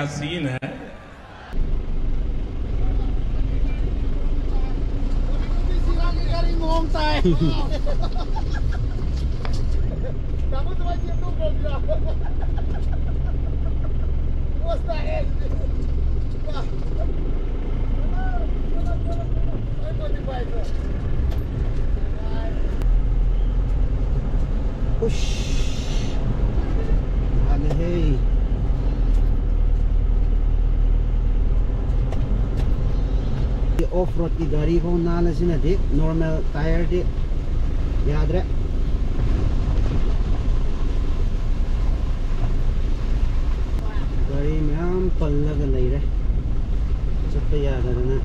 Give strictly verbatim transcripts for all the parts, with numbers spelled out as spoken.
Scene है। Ush. Ano, hey. Off-road ꯒꯤ ꯒꯥꯔꯤ ꯐꯥꯎ ꯅꯥꯜꯂꯁꯤꯅꯗꯤ, normal tyre ꯗꯤ ꯌꯥꯗ꯭ꯔꯦ꯫ ꯒꯥꯔꯤ ꯃꯌꯥꯝ ꯄꯜꯂꯒ ꯂꯩꯔꯦ, ꯆꯠꯄ ꯌꯥꯗꯗꯅ꯫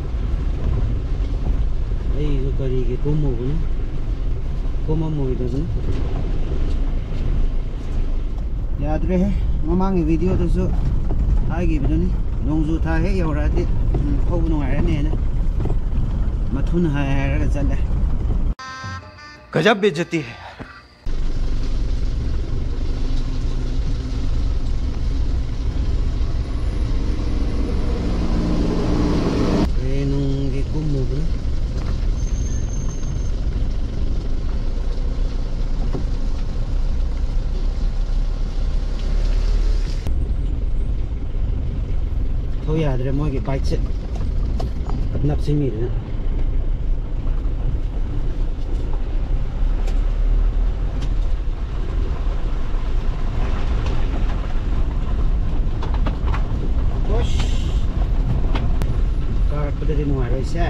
ꯑꯩꯁꯨ ꯀꯔꯤꯒꯤ ꯀꯨꯝꯃꯨꯕꯅꯣ, ꯀꯨꯝꯃꯝꯃꯣꯏꯗꯕꯅꯤ꯫ ꯌꯥꯗ꯭ꯔꯦꯍꯦ꯫ ꯃꯃꯥꯡꯒꯤ video ꯗꯁꯨ ꯍꯥꯏꯈꯤꯕꯗꯨꯅꯤ, ꯅꯣꯡꯖꯨ ꯊꯥ ꯍꯦꯛ ꯌꯧꯔꯛꯑꯗꯤ, ꯎꯝ, ꯊꯧꯕ ꯅꯨꯡꯉꯥꯏꯔꯅꯦꯅ꯫ ꯃꯊꯨꯟ ꯍꯥꯏ ꯍꯥꯏꯔꯒ ꯆꯠꯂꯦ꯫ गजब बेइज्जती है। ꯀꯩ ꯅꯨꯡꯒꯤ ꯀꯨꯝꯃꯨꯕꯅꯣ? ꯊꯧ ꯌꯥꯗ꯭ꯔꯦ ꯃꯣꯏꯒꯤ bike ꯁꯦ꯫ ꯅꯞꯁꯤꯟꯈꯤꯗꯅ꯫ ꯑꯁ! ꯀꯥꯔꯛꯄꯗꯗꯤ ꯅꯨꯡꯉꯥꯏꯔꯣꯏꯁꯦ꯫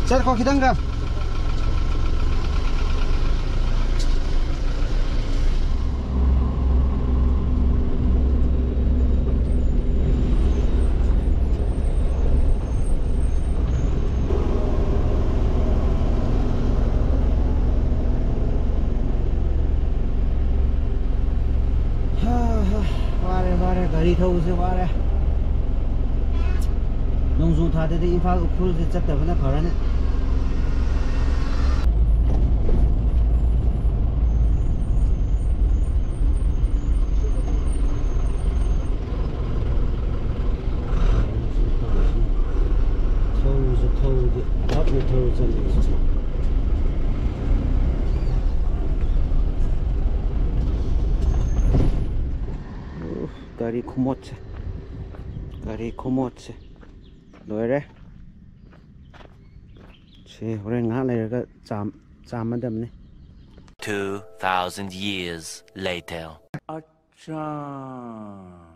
ꯆꯠꯈꯣ ꯈꯤꯇꯪꯒ꯫ ꯍꯥ, ꯍꯥ, ꯋꯥꯔꯦ, ꯋꯥꯔꯦ, ꯒꯥꯔꯤ ꯊꯧꯕꯁꯦ ꯋꯥꯔꯦ꯫ ꯅꯣꯡꯖꯨ ꯊꯥꯗꯗꯤ ꯏꯝꯐꯥꯜ ꯎꯈ꯭ꯔꯨꯜꯁꯦ ꯆꯠꯇꯕꯅ ꯐꯔꯅꯤ꯫ ꯊꯧꯁꯨ ꯊꯧꯗꯦ, ꯇꯞꯅ ꯊꯧꯔ ꯆꯠꯂꯤꯁꯦ꯫ ꯎꯐ, ꯒꯥꯔꯤ ꯈꯨꯃꯣꯠꯁꯦ, ꯒꯥꯔꯤ ꯈꯨꯃꯣꯠꯁꯦ ꯂꯣꯏꯔꯦ꯫ ꯁꯤ ꯍꯣꯔꯦꯟ ꯉꯥꯏꯍꯥꯛ ꯂꯩꯔꯒ ꯆꯥꯝ-, ꯆꯥꯝꯃꯗꯕꯅꯤ꯫ Two thousand years later. ꯑꯠꯆꯥ꯫